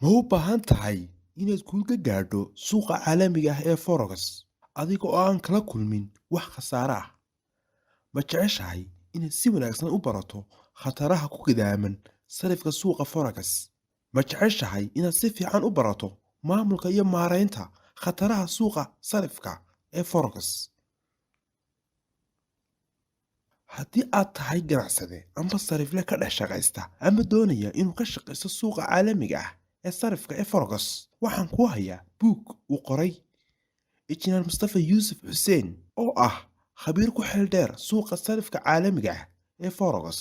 Ma u baahan tahay inaad guul ka gaadho suuqa caalamiga ah ee Forex adiga oo aan kala kulmin wax khasaare ah? Ma jeceshahay inaad si wanaagsan u barato khataraha ku gadaaman sarifka suuqa Forex? Ma jeceshahay inaad si fiican u barato maamulka iyo maaraynta khataraha suuqa sarifka ee Forex? Haddii aad tahay ganacsade ama sarifle ka dhex shaqaysta ama doonaya inuu ka shaqaysto suuqa caalamiga ah ee sarifka ee Forex, waxaan kuu hayaa buug uu qoray Injineer Mustafa Yuusuf Xuseen oo ah khabiir ku xeel dheer suuqa sarifka caalamiga ah ee Forex,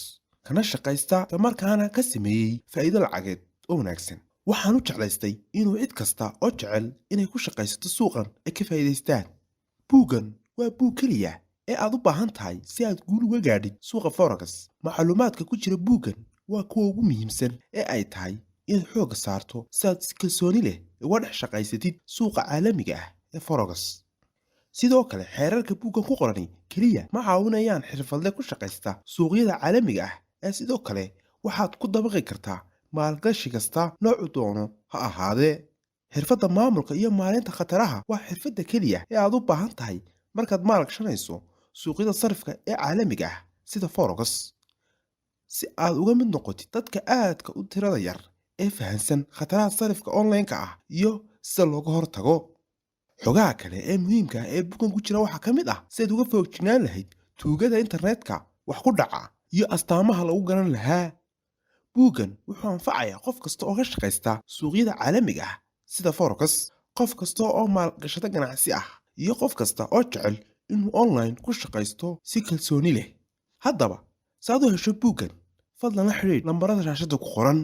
kana shaqaysta islamarkaana ka sameeyey faa'iido lacageed oo wanaagsan. Waxaan u jeclaystay inuu cid kasta oo jecel inay ku shaqaysato suuqan ay ka faa'iidaystaan. Buuggan waa buug keliya ee aad u baahan tahay si aad guul uga gaadhid suuqa Forex. Macluumaadka ku jira buuggan waa kuwa ugu muhiimsan ee ay tahay inaad xoogga saarto si aad si kalsooni leh uga dhex shaqaysatid suuqa caalamiga ah ee Forex. Sidoo kale, xeerarka buuggan ku qorani keliya ma caawinayaan xirfadle ku shaqaysta suuqyada caalamiga ah ee sidoo kale waxaad ku dabaqi kartaa maalgashi kasta noocu doono ha ahaadee. Xirfadda maamulka iyo maareynta khataraha waa xirfadda keliya ee aad u baahan tahay markaad maalgashanayso suuqyada sarifka ee caalamiga ah sida Forex. Si aad uga mid noqotid dadka aadka u tirada yar ee fahansan khataraha sarifka online-ka ah iyo sida looga hortago. Xogaha kale ee muhiimka ah ee buuggan ku jira waxaa ka mid ah sidaad uga feejignaan lahayd tuugada internetka wax ku dhaca iyo astaamaha lagu garan lahaa. Buuggan wuxuu anfacayaa qof kasta oo ka shaqaysta suuqyada caalamiga ah sida Forex, qof kasta oo maalgashada ganacsi ah, iyo qof kasta oo jecel inuu online ku shaqaysto si kalsooni leh. Haddaba, si aad u hesho buuggan, fadlan la xidhiidh lambarada shaashadda ku qoran.